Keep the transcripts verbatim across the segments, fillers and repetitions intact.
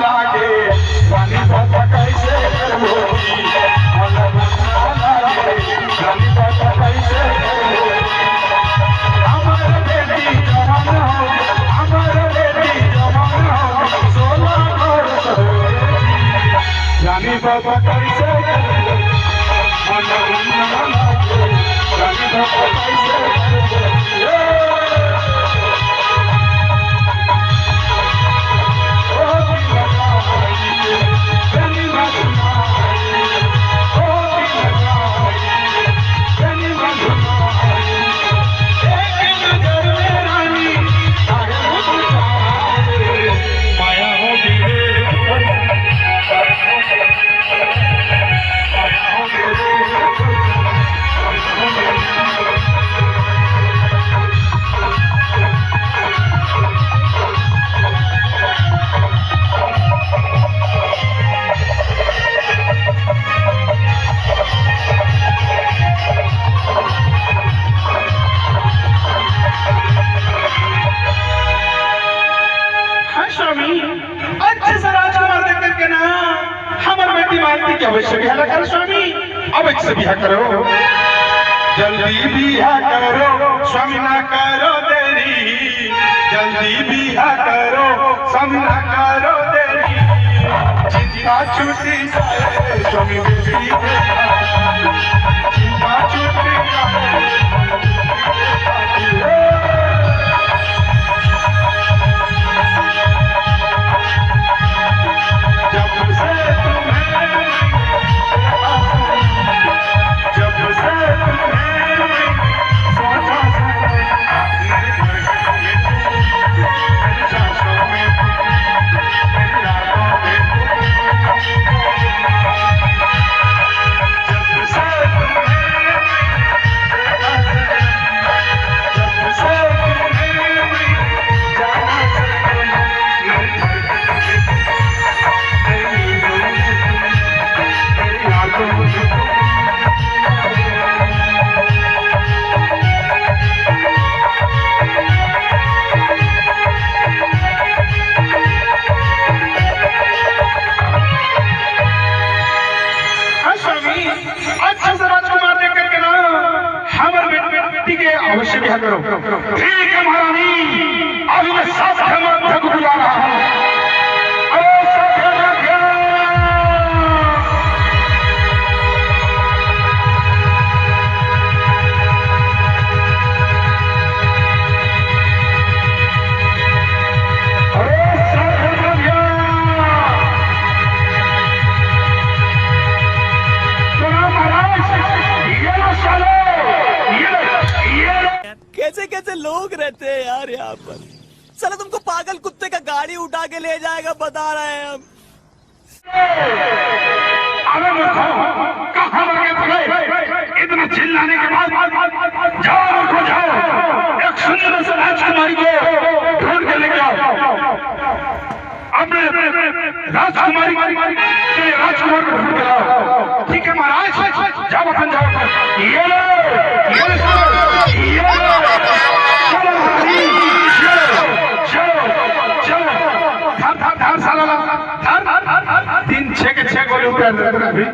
लागे, रानी बाबा कैसे करबो? मन ना लागे, रानी बाबा कैसे करबो? हमर बेटी जवान हो, हमर बेटी जवान हो, सोलह बरस हो। रानी बाबा कैसे करबो? मन ना लागे, रानी बाबा कैसे करबो? ए! हाँ स्वामी, अच्छे से राजकुमार देख करके ना हमर बेटी मालती के अवश्य बिहा ला कर स्वामी, अवश्य बिहा करो। जल्दी बिहा करो स्वामी, ना करो देरी, जल्दी बिहा करो स्वामी, ना करो देरी। चिंता छूटी जाए स्वामी, बेटी के चिंता छूटी जाए। जब से तुम्हें, जब से तुम्हें सोचा से, मेरे धड़कन में तुम, मेरी सांसों में तुम, मेरी यादों में तुम। जब से तुम्हें हाँ स्वामी, अच्छा सा राजकुमार देख करके ना हमर बेट-, बेटी के अवश्य बिहा करो। ठीक है महारानी, अभी मैं सात मध्य को बुला रहा हूँ। अरे सात मध्य! अरे सात मध्य! सुनो महाराज, ये लो सालो, ये लो, ये लो। कैसे कैसे लोग रहते हैं यार यहाँ पर। साला तुमको पागल कुत्ते का गाड़ी उठा के ले जाएगा, बता रहे हैं हम। अरे मूर्खो, कहाँ मर गए थे? इतना चिल्लाने के बाद जाओ मूर्खो, जाओ, एक सुंदर से राजकुमारी को ढूंढ के लेके आओ। अपने राजकुमारी के राजकुमार को ढूंढ के लाओ। ठीक है महाराज, जाओ अपन जाओ। ये लो, ये लो, ये लो। चलो महारानी, चलो, चलो, चलो। धर, धर, धर साला, धर, धर, धर, धर। तीन छह के छह गोली उतार दे अभी।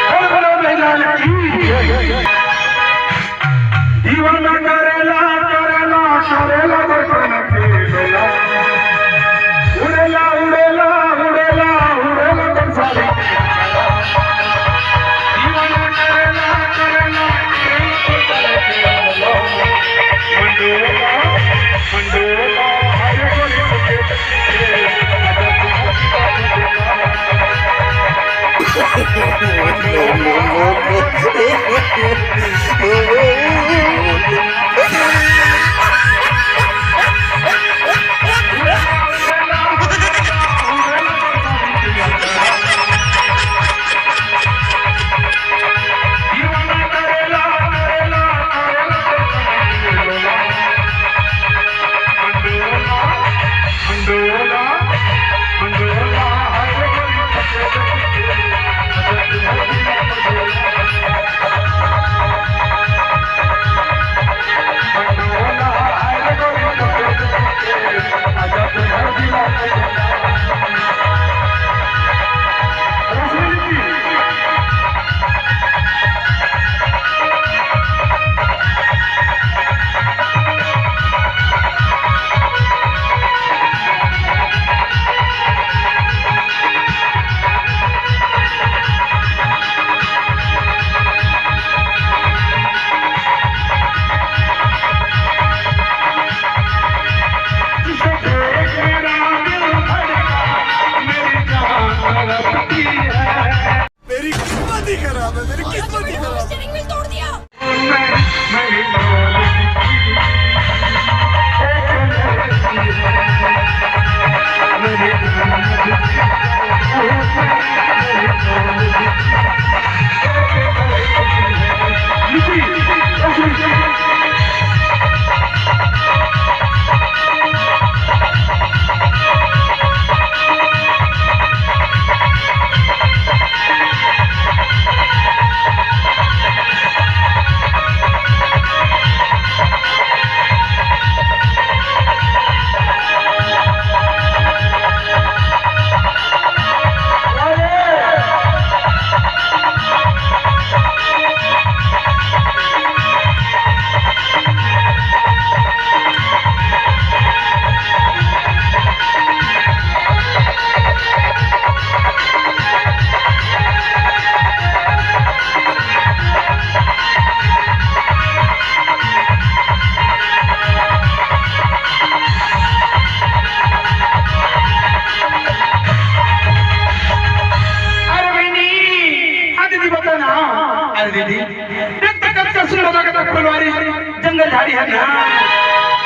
बोल बोलो भाई लाल की जय। दीवाना करेला, करेला, करेला बरसाना के डोला। उड़ेला, उड़ेला, उड़ेला, उड़ेला बरसाना। दीवाना करेला, करेला, करेला बरसाना के डोला। मंडोला, मंडोला, हरे गोरी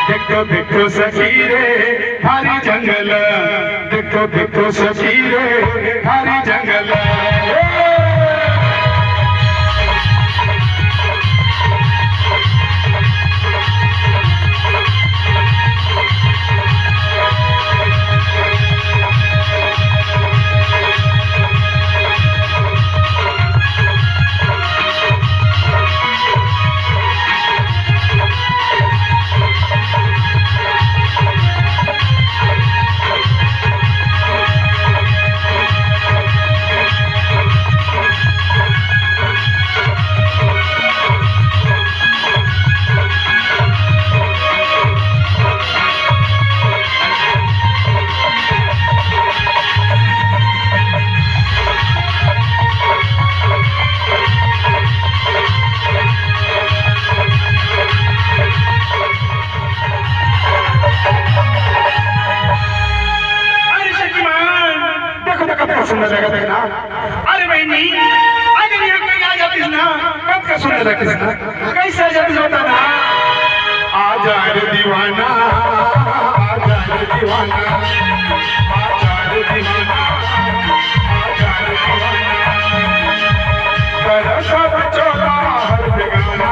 देखो देखो सखी रे भारी जंगल, देखो देखो सखी रे भारी जंगल। अरे शक्तिमान, देखो तो कतका सुंदर लगत हे ना। अरे बहिनी, अगर यहाँ कोई आ जातिस ना, कतका सुंदर लगतिस ना। कैसे आ जातिस बता ना। आजा रे दीवाना, आजा रे दीवाना, आजा रे दीवाना, आजा रे दीवाना। कर सब चोला हर बेगाना।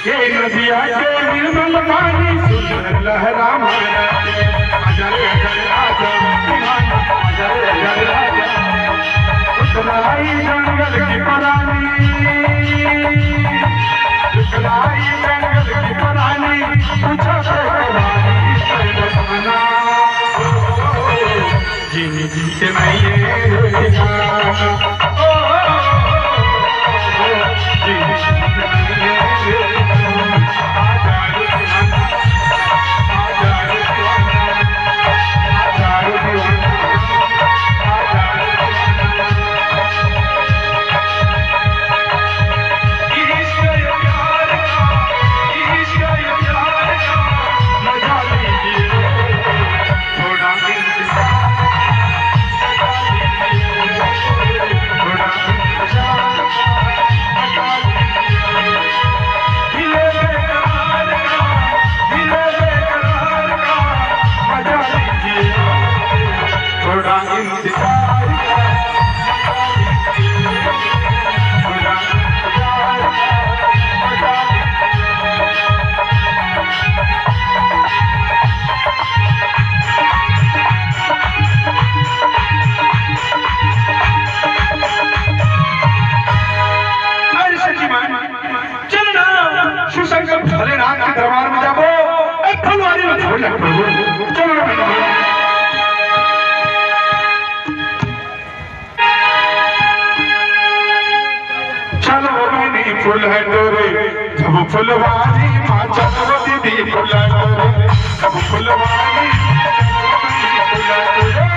ये नदिया के निर्मल पानी सुंदर लहरा मारा। आजा रे, आजा रे, आजा, दीवाना, आजा रे, आजा रे, आजा। उतराई जंगल की परानी, उतराई जंगल की परानी, पूछा तो परानी, बताना। जिंदगी के नैया, ओ, जिंदगी के नैया, आजा रे दीवाना, आजा रे दीवाना, आजा रे दीवाना, आजा रे दीवाना। इश्क ये प्यार का, इश्क ये प्यार का मजा लीजिए। थोड़ा इंतजार, थोड़ा इंतजार, मिले बेकरार का, मिले बेकरार का मजा लीजिए। थोड़ा इंतजार, थोड़ा इंतजार। अरे सखी मान, चल ना, शिव शंकर भोलेनाथ के दरबार में जाबो। ए फुलवारी में फूल रख प्रभु। चलो ना बहिनी। चलो बहिनी फूल है तोरे, जब फुलवारी माँ चलो दीदी फूल है तोरे, जब फुलवारी माँ चलो दीदी फूल है तोरे।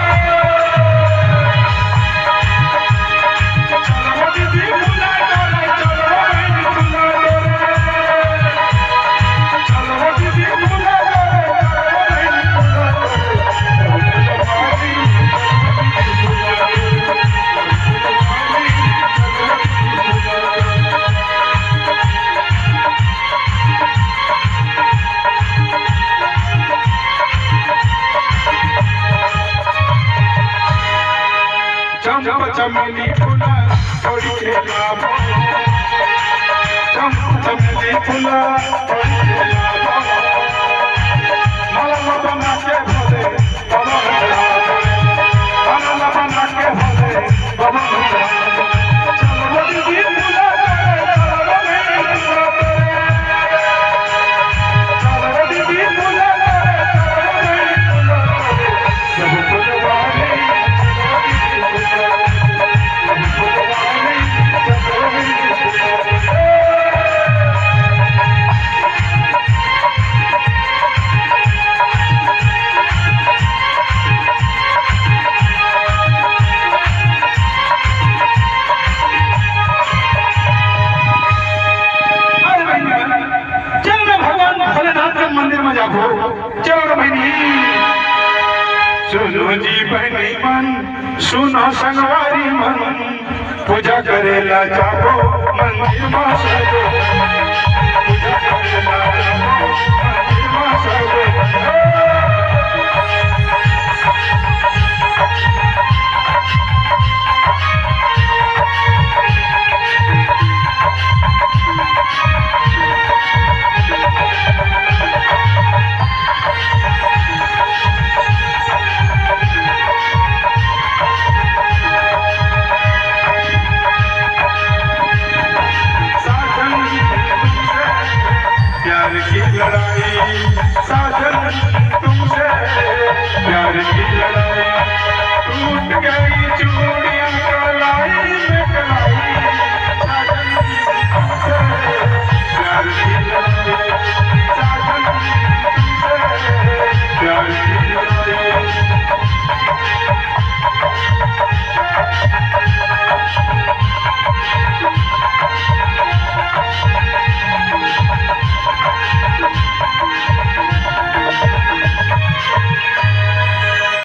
चंपा चमेली फूला तोड़ी के लाबो। चंपा चमेली फूला तोड़ी के लाबो। माला बना के भोले बाबा को चढ़ाबो। माला बना के भोले बाबा को चढ़ाबो। चलो दीदी फूला तोरे, चलो दीदी फूला तोरे। चलो दीदी फूला तोरे, चलो दीदी फूला तोरे। सुनो संगवारी मन, पूजा करे ला जाबो मंदिर मा साजो।